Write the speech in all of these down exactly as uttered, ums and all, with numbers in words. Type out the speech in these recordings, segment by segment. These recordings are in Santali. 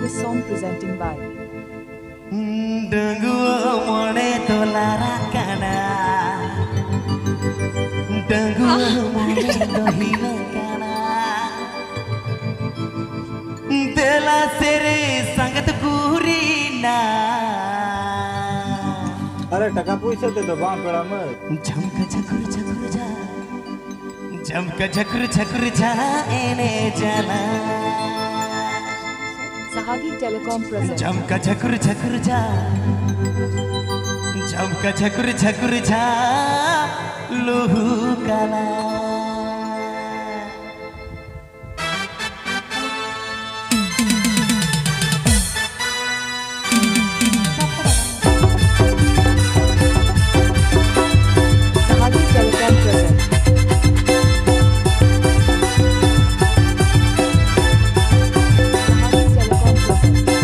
Song presenting by ᱰᱟᱺᱜᱩᱣᱟᱹ ᱢᱚᱱᱮ ᱫᱚ ᱞᱟᱨᱟᱜ ᱠᱟᱱᱟ, ᱰᱟᱺᱜᱩᱣᱟᱹ ᱢᱚᱱᱮ ᱫᱚ ᱦᱤᱞᱟᱹᱜ ᱠᱟᱱᱟ, ᱫᱮᱞᱟ ᱥᱮᱨᱮ ᱥᱟᱸᱜᱟᱛ ᱠᱩᱨᱤᱱᱟ᱾ ᱟᱨᱮ, ᱴᱟᱠᱟ ᱯᱩᱭᱥᱟᱹ ᱛᱮᱫᱚ ᱵᱟᱝ, ᱯᱮᱲᱟ ᱢᱟᱹᱭ᱾ ᱡᱷᱟᱢᱠᱟ ᱡᱷᱟᱠᱩᱨ ᱡᱷᱟᱠᱩᱨ ᱡᱷᱟ, ᱡᱷᱟᱢᱠᱟ ᱡᱷᱟᱠᱩᱨ ᱡᱷᱟᱠᱩᱨ ᱡᱷᱟ ᱮᱱᱮᱡ ᱡᱟᱞᱟ᱾ Sahagi Telecom presents. ᱡᱷᱟᱢᱠᱟ ᱡᱷᱟᱠᱩᱨ ᱡᱷᱟᱠᱩᱨ ᱡᱷᱟ, ᱡᱷᱟᱢᱠᱟ ᱡᱷᱟᱠᱩᱨ ᱡᱷᱟᱠᱩᱨ ᱡᱷᱟ ᱞᱩᱦᱩ ᱠᱟᱞᱟ᱾ Sahagi Telecom presents. Sahagi Telecom presents.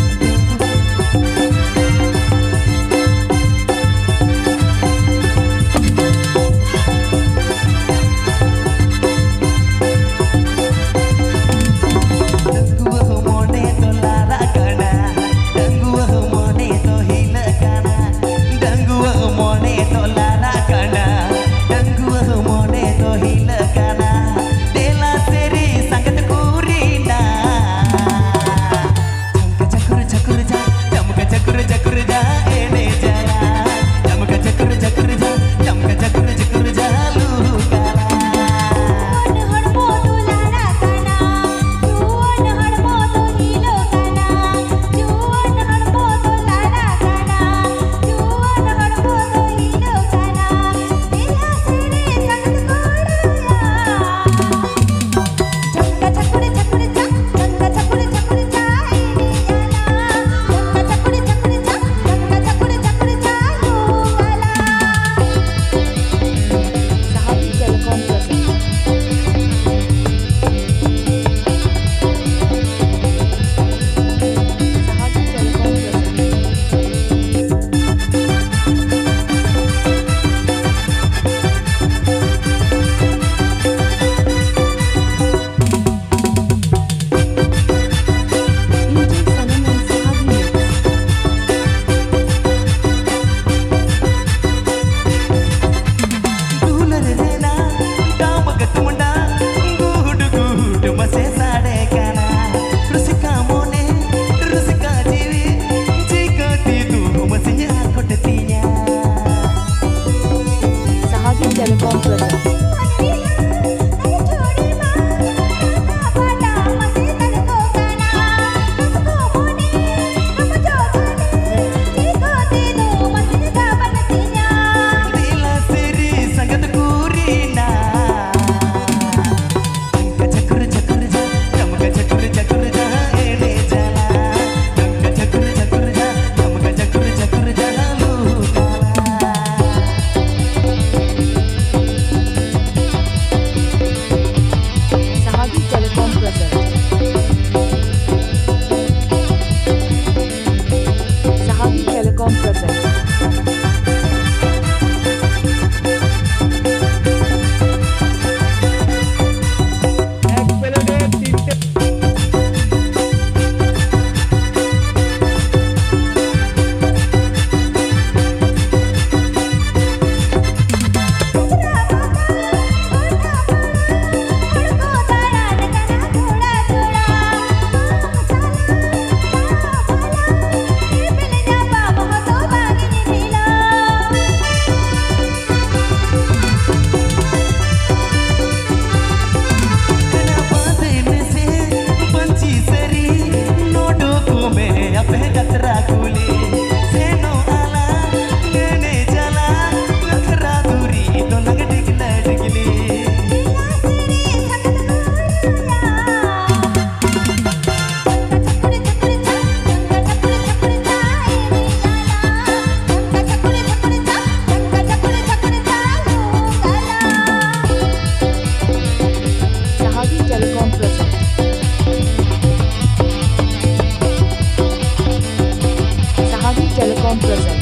present.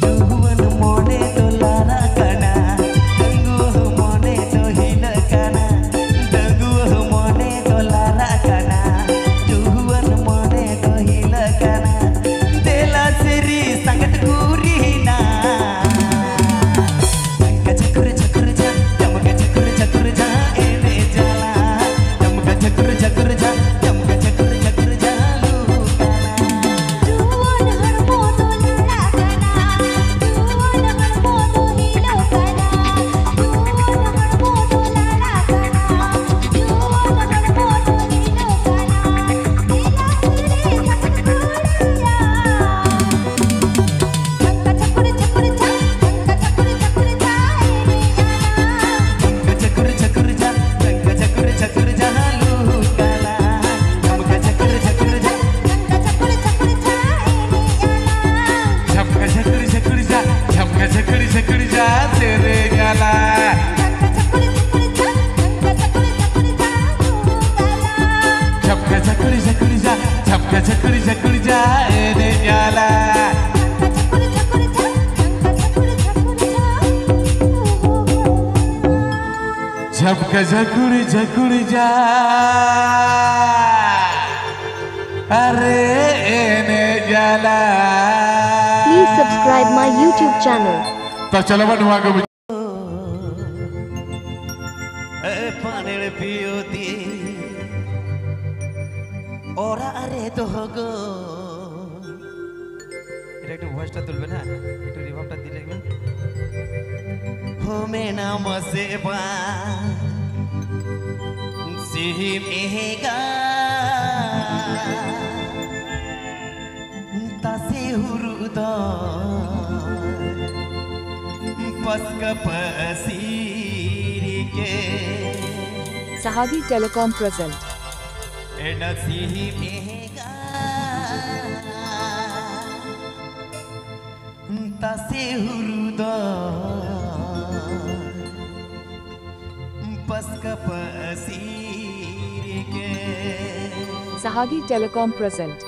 ᱰᱟᱺᱜᱩᱣᱟᱹ ᱢᱚᱱᱮ ᱫᱚ ᱞᱟᱲᱟᱜ ᱠᱟᱱᱟ, ᱰᱟᱺᱜᱩᱣᱟᱹ ᱢᱚᱱᱮ ᱫᱚ ᱦᱤᱞᱟᱹᱜ ᱠᱟᱱᱟ, ᱰᱟᱺᱜᱩᱣᱟᱹ ᱢᱚᱱᱮ ᱫᱚ ᱞᱟᱲᱟᱜ ᱠᱟᱱᱟ, ᱰᱟᱺᱜᱩᱣᱟᱹ ᱢᱚᱱᱮ ᱫᱚ ᱦᱤᱞᱟᱹᱜ ᱠᱟᱱᱟ᱾ ᱫᱮᱞᱟ ᱥᱮᱨᱤ ᱥᱟᱸᱜᱮᱛ ᱜᱩᱨᱤᱱᱟ᱾ ᱪᱷᱟᱢᱠᱟ ᱪᱷᱟᱠᱩᱨ ᱪᱷᱟᱠᱩᱨ ᱪᱷᱟ, ᱪᱷᱟᱢᱠᱟ ᱪᱷᱟᱠᱩᱨ ᱪᱷᱟᱠᱩᱨ ᱪᱷᱟ, ᱮᱱᱮᱡ ᱡᱟᱞᱟ᱾ ᱪᱷᱟᱢᱠᱟ ᱪᱷᱟᱠᱩᱨ ᱪᱷᱟᱠᱩᱨ ᱪᱷᱟ, ᱪᱷᱟᱢᱠᱟ ᱪᱷᱟᱠᱩᱨ ᱪᱷᱟᱠᱩᱨ ᱪᱷᱟ, ᱞᱩ ᱠᱟᱱᱟ᱾ ᱡᱩᱣᱟᱹᱱ ᱦᱚᱲᱢᱚ ᱫᱚ ᱞᱟᱲᱟᱜ ᱠᱟᱱᱟ, ᱡᱩᱣᱟᱹᱱ ᱦᱚᱲᱢᱚ ᱫᱚ ᱦᱤᱞᱟᱹᱜ ᱠᱟᱱᱟ, ᱡᱩᱣᱟᱹᱱ ᱦᱚᱲᱢᱚ ᱫᱚ ᱞᱟᱲᱟᱜ ᱠᱟᱱᱟ, ᱡᱩᱣᱟᱹᱱ ᱦᱚᱲᱢᱚ ᱫᱚ ᱦᱤᱞᱟᱹᱜ ᱠᱟᱱᱟ᱾ ᱫᱮᱞᱟ ᱥᱮᱨᱮᱧ ᱥᱟᱠᱟᱢ ᱠᱩᱲᱤᱭᱟ᱾ ᱪᱷᱟᱢᱠᱟ ᱪᱷᱟᱠᱩᱨ ᱪᱷᱟᱠᱩᱨ ᱪᱷᱟ, ᱪᱷᱟᱢᱠᱟ ᱪᱷᱟᱠᱩᱨ ᱪᱷᱟᱠᱩᱨ ᱪᱷᱟ, ᱮᱱᱮᱡ ᱟᱞᱟᱝ᱾ ᱪᱷᱟᱢᱠᱟ ᱪᱷᱟᱠᱩᱨ ᱪᱷᱟᱠᱩᱨ ᱪᱷᱟ, ᱪᱷᱟᱢᱠᱟ ᱪᱷᱟᱠᱩᱨ ᱪᱷᱟᱠᱩᱨ ᱪᱷᱟ, ᱞᱩ ᱠᱟᱞᱟᱝ᱾ ᱪᱷᱟᱢᱠᱟ ᱪᱷᱟᱠᱩᱨ ᱪᱷᱟᱠᱩᱨ ᱪᱷᱟ, ᱪᱷᱟᱢᱠᱟ ᱪᱷᱟᱠᱩᱨ ᱪᱷᱟᱠᱩᱨ ᱪᱷᱟ, ᱮᱱᱮᱡ ᱟᱞᱟᱝ᱾ ᱪᱷᱟᱢᱠᱟ ᱪᱷᱟᱠᱩᱨ ᱪᱷᱟᱠᱩᱨ ᱪᱷᱟ, ᱪᱷᱟᱢᱠᱟ ᱪᱷᱟᱠᱩᱨ ᱪᱷᱟᱠᱩᱨ ᱪᱷᱟ, ᱥᱮᱨᱮᱧ ᱟᱞᱟᱝ᱾ ᱪᱷᱟᱢᱠᱟ ᱪᱷᱟᱠᱩᱨ ᱪᱷᱟᱠᱩᱨ ᱪᱷᱟ, ᱪᱷᱟᱢᱠᱟ ᱪᱷᱟᱠᱩᱨ ᱪᱷᱟᱠᱩᱨ ᱪᱷᱟ, ᱞᱩ ᱠᱟᱞᱟᱝ᱾ ᱪᱷᱟᱢᱠᱟ ᱪᱷᱟᱠᱩᱨ ᱪᱷᱟᱠᱩᱨ ᱪᱷᱟ, ᱪᱷᱟᱢᱠᱟ ᱪᱷᱟᱠᱩᱨ ᱪᱷᱟᱠᱩᱨ ᱪᱷᱟ, ᱮᱱᱮᱡ ᱟᱞᱟᱝ᱾ ᱪᱷᱟᱢᱠᱟ ᱪᱷᱟᱠᱩᱨ ᱪᱷᱟᱠᱩᱨ ᱪᱷᱟ, ᱪᱷᱟᱢᱠᱟ ᱪᱷᱟᱠᱩᱨ ᱪᱷᱟᱠᱩᱨ ᱪᱷᱟ᱾ ᱪᱷᱟᱢᱠᱟ ᱪᱷᱟᱠᱩᱨ ᱪᱷᱟᱠᱩᱨ ᱪᱷᱟ, ᱟᱨᱮ ᱮᱱᱮᱡ ᱟᱞᱟᱝ᱾ Please subscribe my YouTube channel. ᱛᱚ ᱪᱚᱞᱚ ᱵᱚᱱ ᱱᱚᱣᱟ ᱠᱚ ᱮ ᱯᱟᱱᱮᱲ ᱯᱤᱭᱳᱛᱤ ᱚᱨᱟᱜ ᱨᱮ ᱫᱚᱦᱚ ᱜᱚ᱾ এটা একটু ভয়েসটা তুলবেন, হ্যাঁ, একটু রিভার্বটা দিলে দেখবেন। ᱦᱚᱢᱮᱱᱟ ᱢᱟᱥᱮ ᱵᱟ ᱥᱤᱢ ᱮᱦᱮᱜᱟ᱾ ᱛᱟᱥᱮ ᱦᱩᱨᱩ ᱫᱚ ᱯᱟᱥᱠᱟ ᱯᱟᱹᱥᱤᱨᱤ ᱠᱮ᱾ Sahagi Telecom present. ᱮᱰᱟᱥᱤ ᱢᱮᱜᱟ ᱛᱟᱥᱮ ᱦᱩᱨᱩ ᱫᱚ ᱯᱟᱥᱠᱟ ᱯᱟᱹᱥᱤᱨ ᱜᱮ᱾ Sahagi Telecom present.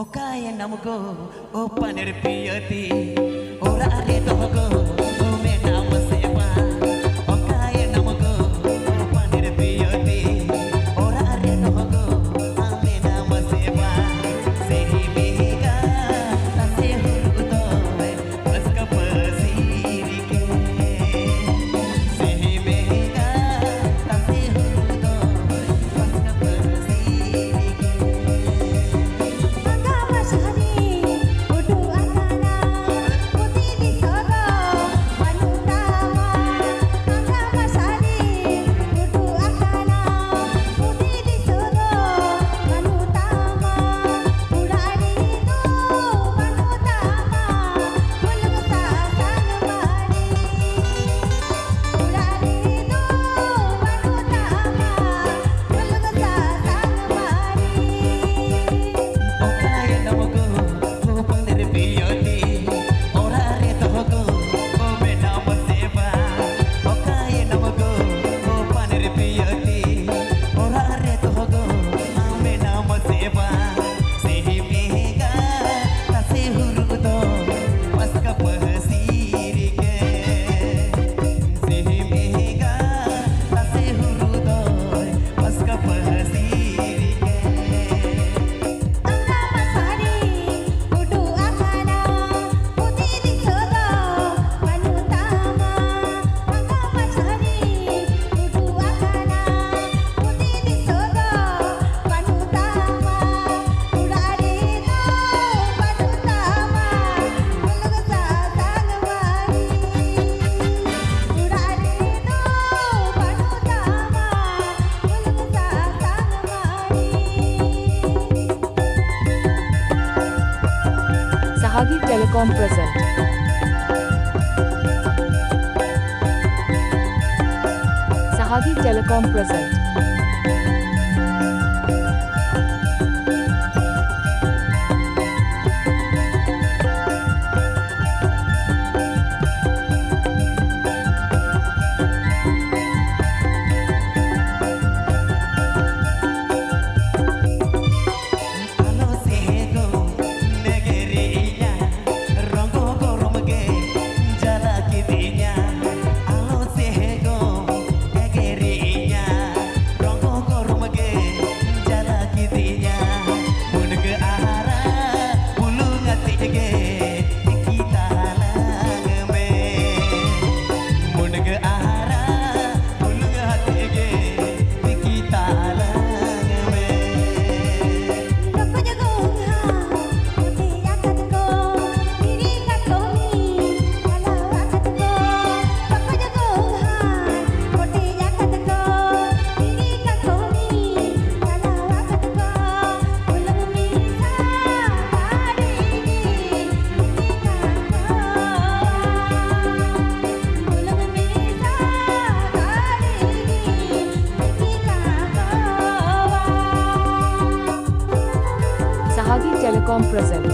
ᱚᱠᱟᱭᱮᱱᱟᱢ ᱜᱚ ᱳ ᱯᱟᱱᱮᱨ ᱯᱤᱭᱟᱹᱛᱤ, ᱚᱲᱟᱜ ᱨᱮ ᱫᱚᱦᱚ ᱜᱚ ᱳ ᱢᱮᱱᱟᱢ ᱥᱮ ᱵᱟᱝ? ᱚᱠᱟᱭᱮᱱᱟᱢ ᱜᱚ ᱳ ᱯᱟᱱᱮᱨ ᱯᱤᱭᱟᱹᱛᱤ, ᱚᱲᱟᱜ ᱨᱮ ᱫᱚᱦᱚ ᱜᱚ ᱟᱢ ᱢᱮᱱᱟᱢ ᱥᱮ ᱵᱟᱝ? ᱥᱮᱦᱤ ᱢᱮᱜᱟ ᱛᱟᱥᱮ ᱦᱩᱨᱩ ᱫᱚᱭ ᱯᱟᱥᱠᱟ ᱯᱟᱹᱥᱤᱨ ᱜᱮ᱾ ᱥᱮᱦᱤ ᱢᱮᱜᱟ ᱛᱟᱥᱮ ᱦᱩᱨᱩ ᱫᱚᱭ ᱯᱟᱥᱠᱟ ᱯᱟᱹᱥᱤᱨ ᱜᱮ᱾ ᱟᱸᱜᱟ ᱢᱟᱹᱡᱷᱟᱹᱨᱤ ᱩᱰᱩᱠ ᱟᱠᱟᱱᱟ ᱯᱩᱛᱷᱤ ᱫᱤᱥᱟᱹ ᱫᱚ Sahagi Telecom present. Sahagi Telecom present. Sahagi Telecom present.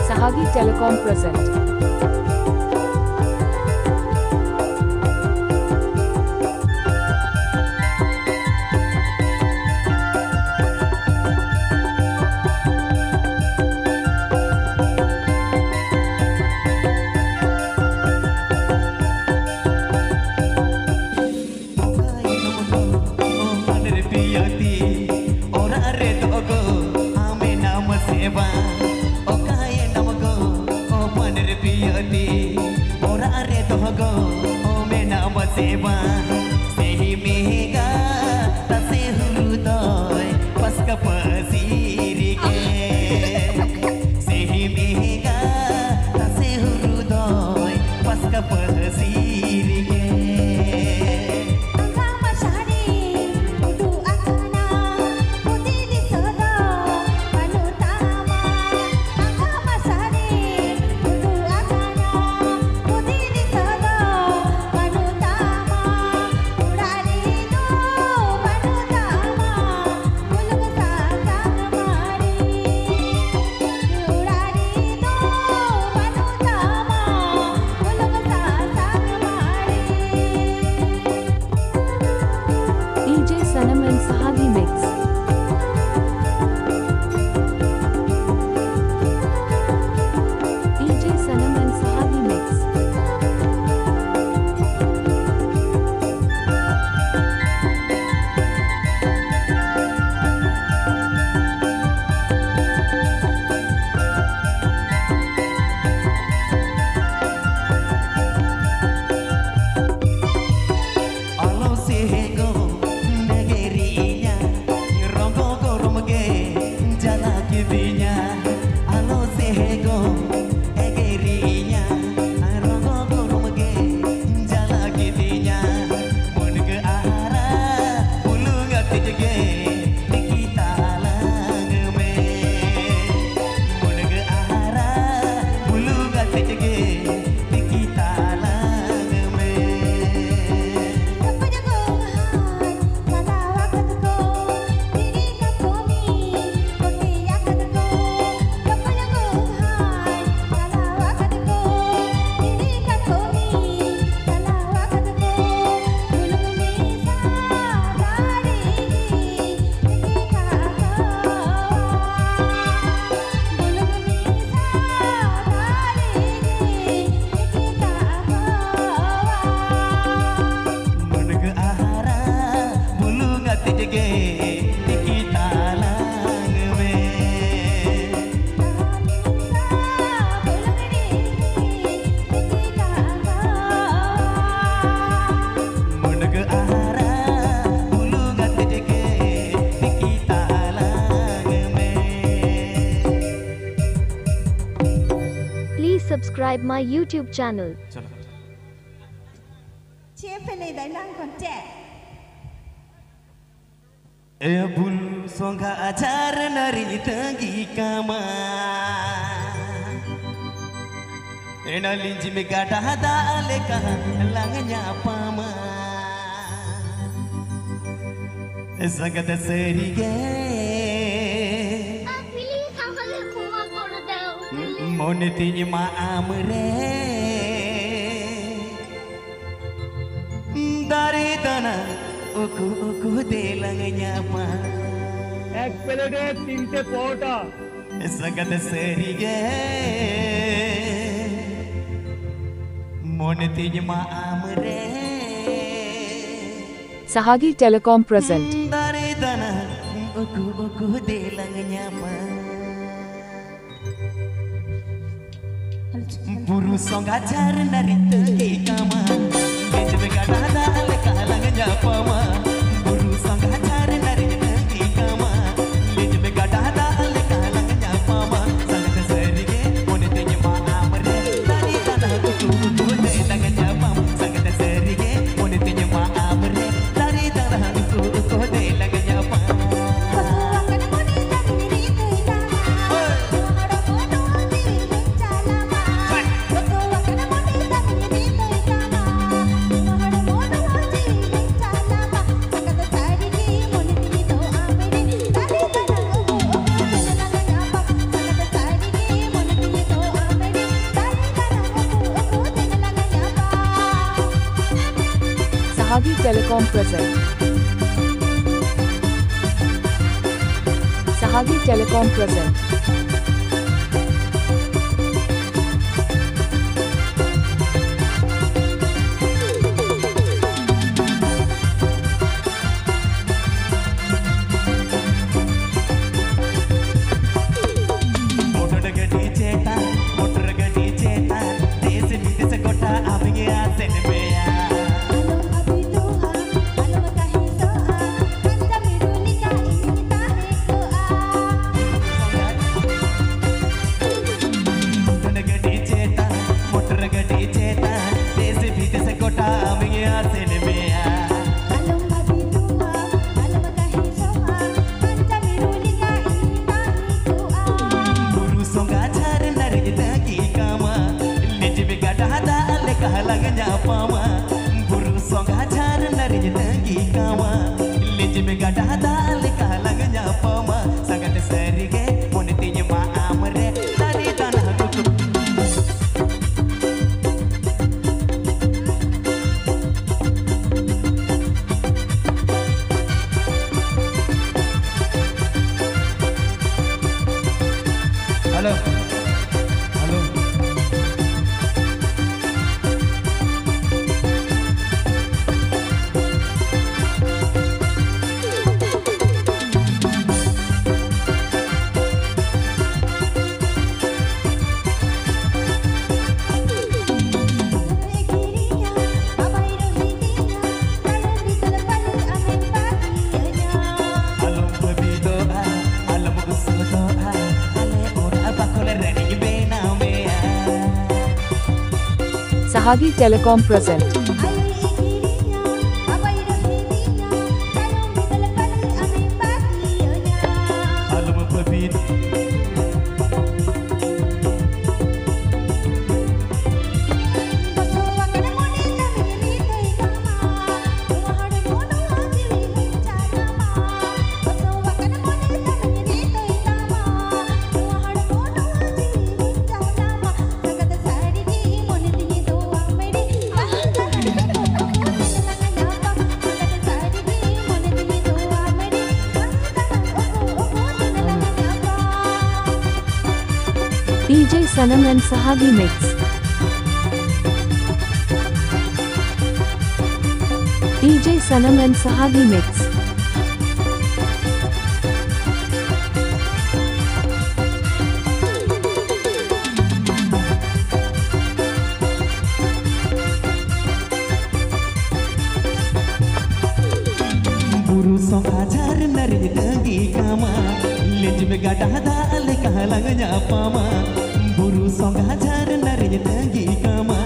Sahagi Telecom present. Sahavi Mix. D J Sanam and Sahavi Mix. Alo sego negerinya, rogo gorom ge jala kidinya. Alo sego negerinya, rogo gorom ge jala kidinya. Mun ge ara bulu ngati jege, tiki talang me. Mun ge ara bulu ngati jege, tiki talang me. Mun ge ara bulu ngati jege, tiki talang me. Mun ge ara bulu ngati jege, tiki talang me. Please subscribe my YouTube channel. ᱪᱮᱫ ᱯᱮ ᱞᱟᱹᱭᱫᱟ ᱮᱱᱟᱝ ᱠᱷᱚᱱ? ᱪᱮᱫ? ᱮ ᱵᱩᱞ ᱥᱚᱸᱜᱷᱟ ᱟᱡᱟᱨ ᱱᱟᱹᱨᱤᱧ ᱛᱟᱺᱜᱤ ᱠᱟᱢᱟ, ᱮᱱᱟ ᱞᱤᱸᱡᱤ ᱢᱮ ᱜᱟᱰᱟ ᱫᱟᱜ ᱞᱮᱠᱟ ᱞᱟᱝ ᱧᱟᱯᱟᱢᱟ᱾ ᱥᱟᱸᱜᱟᱛ ᱥᱟᱹᱨᱤ ᱜᱮ ᱢᱚᱱᱮ ᱛᱤᱧ ᱢᱟ ᱟᱢ ᱨᱮ ᱫᱟᱨᱮ ᱫᱟᱱᱟ ᱩᱠᱩ ᱩᱠᱩ ᱛᱮᱞᱟᱝ ᱧᱟᱯᱟᱢ᱾ ᱮᱠ ᱯᱞᱮᱴ ᱨᱮ ᱛᱤᱱᱴᱮ ᱯᱚᱨᱚᱴᱟ᱾ ᱥᱟᱸᱜᱟᱛ ᱥᱟᱹᱨᱤᱜᱮ ᱢᱚᱱᱮ ᱛᱤᱧ ᱢᱟ ᱟᱢ ᱨᱮ᱾ Sahagi Telecom present. ᱫᱟᱨᱮ ᱫᱟᱱᱟ ᱩᱠᱩ ᱩᱠᱩ ᱛᱮᱞᱟᱝ ᱧᱟᱯᱟᱢ᱾ ᱵᱩᱨᱩ ᱥᱚᱸᱜᱷᱟ ᱡᱷᱟᱨᱱᱟ ᱨᱤᱧ ᱛᱟᱹᱜᱤ ᱠᱟᱢᱟ, ᱞᱤᱸᱡᱤ ᱢᱮ ᱜᱟᱰᱟ ᱫᱟᱜ ᱞᱮᱠᱟ ᱞᱟᱝ ᱧᱟᱯᱟᱢᱟ᱾ ᱵᱩᱨᱩ ᱥᱚᱸᱜᱷᱟ ᱡᱷᱟᱨᱱᱟ ᱨᱤᱧ ᱛᱟᱹᱜᱤ ᱠᱟᱢᱟ, ᱞᱤᱸᱡᱤ ᱢᱮ ᱜᱟᱰᱟ ᱫᱟᱜ ᱞᱮᱠᱟ ᱞᱟᱝ ᱧᱟᱯᱟᱢᱟ᱾ ᱥᱟᱸᱜᱟᱛ ᱥᱟᱹᱨᱤᱜᱮ ᱢᱚᱱᱮ ᱛᱤᱧ ᱢᱟ ᱟᱢ ᱨᱮ, ᱫᱟᱨᱮ ᱫᱟᱱᱟ ᱩᱠᱩ ᱩᱠᱩ ᱛᱮᱞᱟᱝ ᱧᱟᱯᱟᱢ᱾ ᱥᱟᱸᱜᱟᱛ ᱥᱟᱹᱨᱤᱜᱮ ᱢᱚᱱᱮ ᱛᱤᱧ ᱢᱟ ᱟᱢ ᱨᱮ, ᱫᱟᱨᱮ ᱫᱟᱱᱟ ᱩᱠᱩ ᱩᱠᱩ ᱛᱮᱞᱟᱝ ᱧᱟᱯᱟᱢ᱾ Sahagi Telecom present. Sahagi Telecom present. Motor ᱜᱟᱹᱰᱤ ᱪᱮᱛᱟᱱ, ᱢᱚᱴᱚᱨ ᱜᱟᱹᱰᱤ ᱪᱮᱛᱟᱱ, ᱫᱮᱥ ᱵᱤᱫᱮᱥ ᱜᱚᱴᱟ ᱟᱢᱜᱮ ᱟᱥᱮᱱ ᱢᱮᱭᱟ᱾ ᱟᱞᱚᱢ ᱟᱹᱵᱤᱛᱚᱜᱼᱟ, ᱟᱞᱚᱢ ᱠᱟᱹᱦᱤᱥᱚᱜᱼᱟ, ᱯᱟᱧᱡᱟᱵᱤ ᱨᱩ ᱞᱮᱠᱟ ᱤᱧ ᱛᱟᱦᱮᱸ ᱠᱚᱜᱼᱟ᱾ ᱢᱚᱴᱚᱨ ᱜᱟᱹᱰᱤ ᱪᱮᱛᱟᱱ, ᱢᱚᱴᱚᱨ ᱜᱟᱹᱰᱤ ᱪᱮᱛᱟᱱ, ᱫᱮᱥ ᱵᱤᱫᱮᱥ ᱜᱚᱴᱟ ᱟᱢᱜᱮ ᱟᱥᱮᱱ ᱢᱮᱭᱟ᱾ ᱟᱞᱚᱢ ᱟᱹᱵᱤᱛᱚᱜᱼᱟ, ᱟᱞᱚᱢ ᱠᱟᱹᱦᱤᱥᱚᱜᱼᱟ, ᱯᱟᱧᱡᱟᱵᱤ ᱨᱩ ᱞᱮᱠᱟ ᱤᱧ ᱛᱟᱦᱮᱸ ᱠᱚᱜᱼᱟ᱾ ᱵᱩᱨᱩ ᱥᱚᱸᱜᱷᱟ ᱡᱷᱟᱨᱱᱟ ᱨᱤᱧ ᱛᱟᱹᱜᱤ ᱠᱟᱢᱟ, ᱞᱤᱸᱡᱤ ᱢᱮ ᱜᱟᱰᱟ ᱫᱟᱜ ᱞᱮᱠᱟ ᱞᱟᱝ ᱧᱟᱯᱟᱢᱟ᱾ ᱵᱩᱨᱩ ᱥᱚᱸᱜᱷᱟ ᱡᱷᱟᱨᱱᱟ ᱨᱤᱧ ᱛᱟᱹᱜᱤ ᱠᱟᱢᱟ, ᱞᱤᱸᱡᱤ ᱢᱮ ᱜᱟᱰᱟ ᱫᱟᱜ ᱞᱮᱠᱟ ᱞᱟᱝ ᱧᱟᱯᱟᱢᱟ᱾ ᱥᱟᱸᱜᱟᱛ ᱥᱟᱹᱨᱤᱜᱮ ᱢᱚᱱᱮ ᱛᱤᱧ ᱢᱟ ᱟᱢ ᱨᱮ, ᱫᱟᱨᱮ ᱫᱟᱱᱟ ᱩᱠᱩ᱾ Agi Telecom present. ᱟᱞᱚᱢ ᱵᱷᱟᱹᱵᱤᱛ᱾ D J Sanam and Sahagi Mix. D J Sanam and Sahagi Mix. ᱵᱩᱨᱩ ᱥᱚᱸᱜᱷᱟ ᱡᱷᱟᱨᱱᱟ ᱨᱤᱧ ᱛᱟᱺᱜᱤ ᱠᱟᱢᱟ, ᱞᱤᱸᱡᱤ ᱢᱮ ᱜᱟᱰᱟ ᱫᱟᱜ ᱞᱮᱠᱟ ᱞᱟᱝ ᱧᱟᱯᱟᱢᱟ᱾ ᱵᱩᱨᱩ ᱥᱚᱸᱜᱷᱟ ᱡᱷᱟᱨᱱᱟ ᱨᱤᱧ ᱛᱟᱺᱜᱤ ᱠᱟᱢᱟ,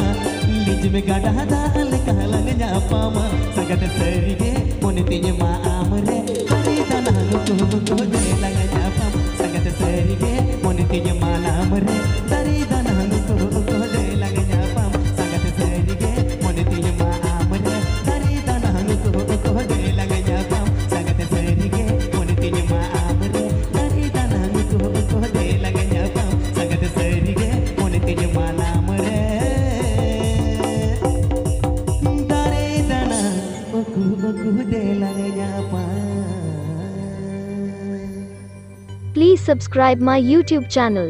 ᱞᱤᱸᱡᱤ ᱢᱮ ᱜᱟᱰᱟ ᱫᱟᱜ ᱞᱮᱠᱟ ᱞᱟᱝ ᱧᱟᱯᱟᱢᱟ᱾ ᱥᱟᱸᱜᱟᱛ ᱥᱟᱹᱨᱤᱜᱮ ᱢᱚᱱᱮ ᱛᱤᱧ ᱢᱟ ᱟᱢ ᱨᱮ, ᱫᱟᱨᱮ ᱫᱟᱱᱟᱝ ᱠᱚ ᱠᱚ ᱫᱮᱞᱟᱝ ᱧᱟᱯᱟᱢ᱾ ᱥᱟᱸᱜᱟᱛ ᱥᱟᱹᱨᱤᱜᱮ ᱢᱚᱱᱮ ᱛᱤᱧ ᱢᱟ ᱟᱢ ᱨᱮ, ᱫᱟᱨᱮ ᱫᱟᱱᱟᱝ ᱠᱚ ᱠᱚ ᱫᱮᱞᱟᱝ ᱧᱟᱯᱟᱢ᱾ ᱥᱟᱸᱜᱟᱛ ᱥᱟᱹᱨᱤᱜᱮ ᱢᱚᱱᱮ ᱛᱤᱧ ᱢᱟ ᱟᱢ ᱨᱮ, ᱫᱟᱨᱮ ᱫᱟᱱᱟᱝ ᱠᱚ ᱠᱚ ᱫᱮᱞᱟᱝ ᱧᱟᱯᱟᱢ᱾ ᱥᱟᱸᱜᱟᱛ ᱥᱟᱹᱨᱤᱜᱮ ᱢᱚᱱᱮ ᱛᱤᱧ ᱢᱟ ᱟᱢ ᱨᱮ, ᱫᱟᱨᱮ ᱫᱟᱱᱟᱝ ᱠᱚ ᱠᱚ ᱫᱮᱞᱟᱝ ᱧᱟᱯᱟᱢ᱾ ᱥᱟᱸᱜᱟᱛ ᱥᱟᱹᱨᱤᱜᱮ ᱢᱚᱱᱮ ᱛᱤᱧ ᱢᱟ ᱟᱢ ᱨᱮ, ᱫᱟᱨᱮ ᱫᱟᱱᱟᱝ ᱩᱠᱩ ᱩᱠᱩ ᱫᱮᱞᱟᱝ ᱧᱟᱯᱟᱢ᱾ Please subscribe my YouTube channel.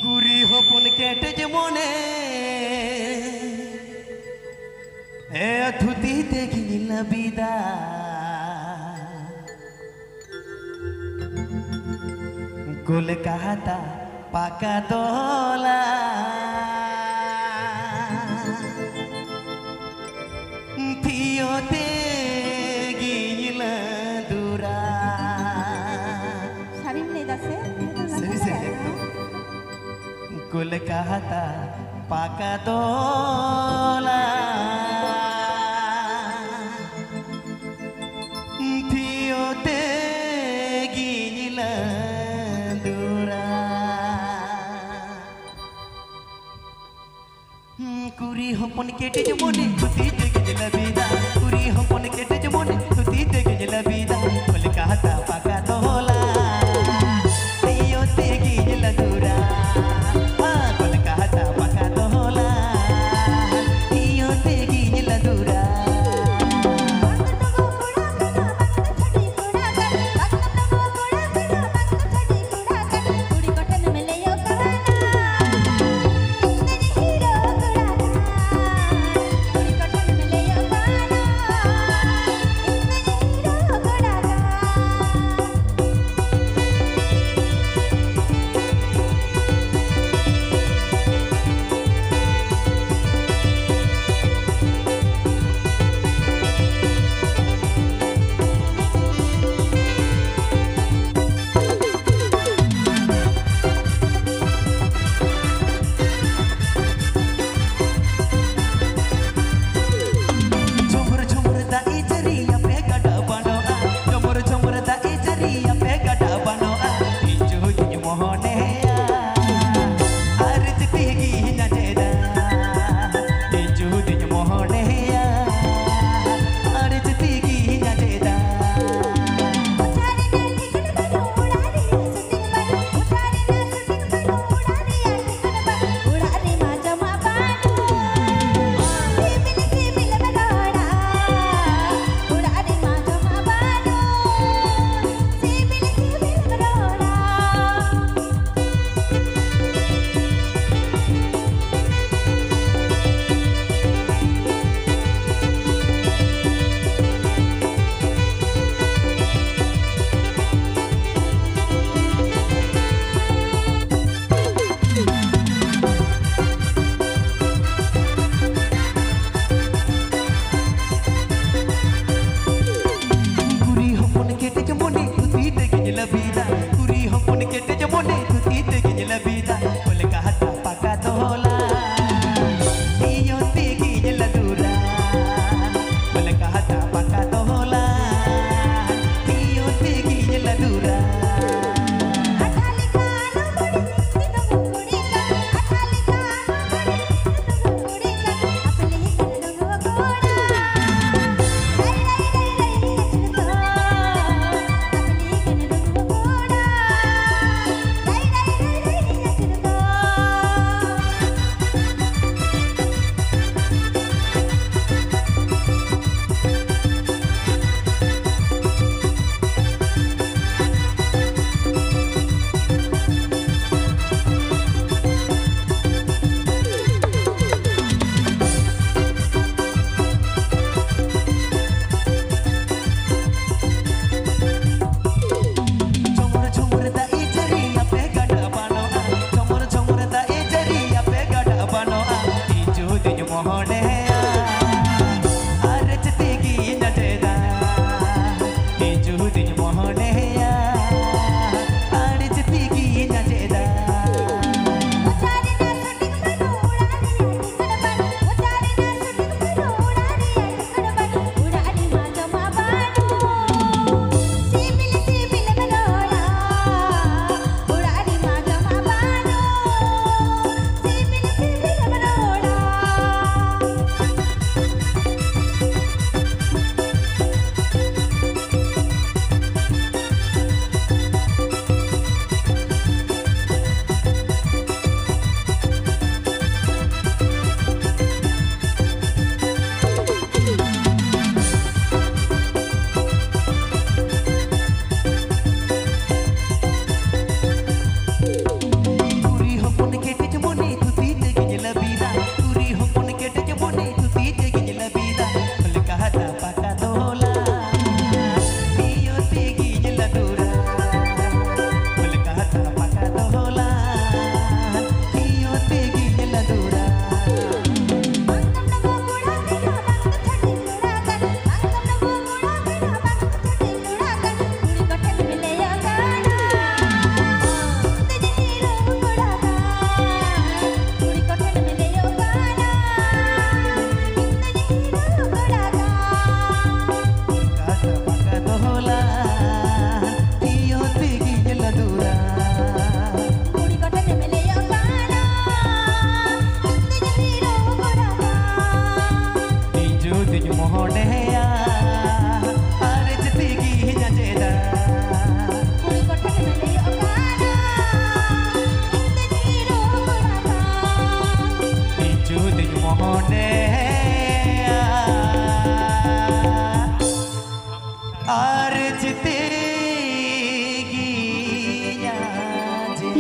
ᱠᱩᱲᱤ ᱦᱚᱯᱚᱱ ᱠᱮᱴᱮᱡ ᱢᱚᱱᱮ, ᱮ ᱛᱷᱩᱛᱤ ᱛᱮᱜᱤᱧ ᱞᱟᱹᱵᱤᱫᱟ᱾ ᱠᱳᱞᱠᱟᱛᱟ ᱯᱟᱠᱟ ᱛᱚᱞᱟ, ᱛᱷᱤᱭᱳ ᱛᱮᱜᱤᱧ ᱞᱟᱹᱫᱩᱨᱟ᱾ ᱥᱟᱹᱨᱤᱢ ᱞᱟᱹᱭ ᱫᱟ ᱥᱮ? ᱥᱟᱹᱨᱤ ᱥᱟᱹᱨᱤ ᱮᱠᱫᱚᱢ᱾ ᱠᱳᱞᱠᱟᱛᱟ ᱯᱟᱠᱟ ᱫᱚᱞᱟ ᱛᱷᱤᱭᱳ ᱛᱮᱜᱤᱧ ᱞᱟᱸᱫᱩᱨᱟ᱾ ᱠᱩᱲᱤ ᱦᱚᱯᱚᱱ ᱠᱮᱴᱮᱡ ᱢᱚᱱᱮ ᱫᱷᱩᱛᱤ ᱛᱮᱜᱤᱧ ᱞᱟᱹᱵᱤᱫᱟ᱾ ᱠᱩᱲᱤ ᱦᱚᱯᱚᱱ ᱠᱮᱴᱮᱡ ᱢᱚᱱᱮ ᱫᱷᱩᱛᱤ ᱛᱮᱜᱤᱧ ᱞᱟᱹᱵᱤᱫᱟ᱾ ᱠᱚᱞᱠᱟᱛᱟ ᱯᱟᱠᱟ ᱫᱚᱞᱟ ᱛᱷᱤᱭᱳ ᱛᱮᱜᱤᱧ ᱞᱟᱸᱫᱩᱨᱟ᱾ ᱦᱟ, ᱠᱚᱞᱠᱟᱛᱟ ᱯᱟᱠᱟ ᱫᱚᱞᱟ ᱛᱷᱤᱭᱳ ᱛᱮᱜᱤᱧ ᱞᱟᱸᱫᱩᱨᱟ᱾ ᱯᱟᱠᱟ ᱛᱚᱞᱟ ᱱᱤᱭᱚᱱ ᱛᱮᱜᱤᱧ ᱞᱟᱹᱫᱩᱨᱟ᱾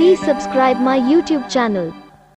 Please subscribe my YouTube channel.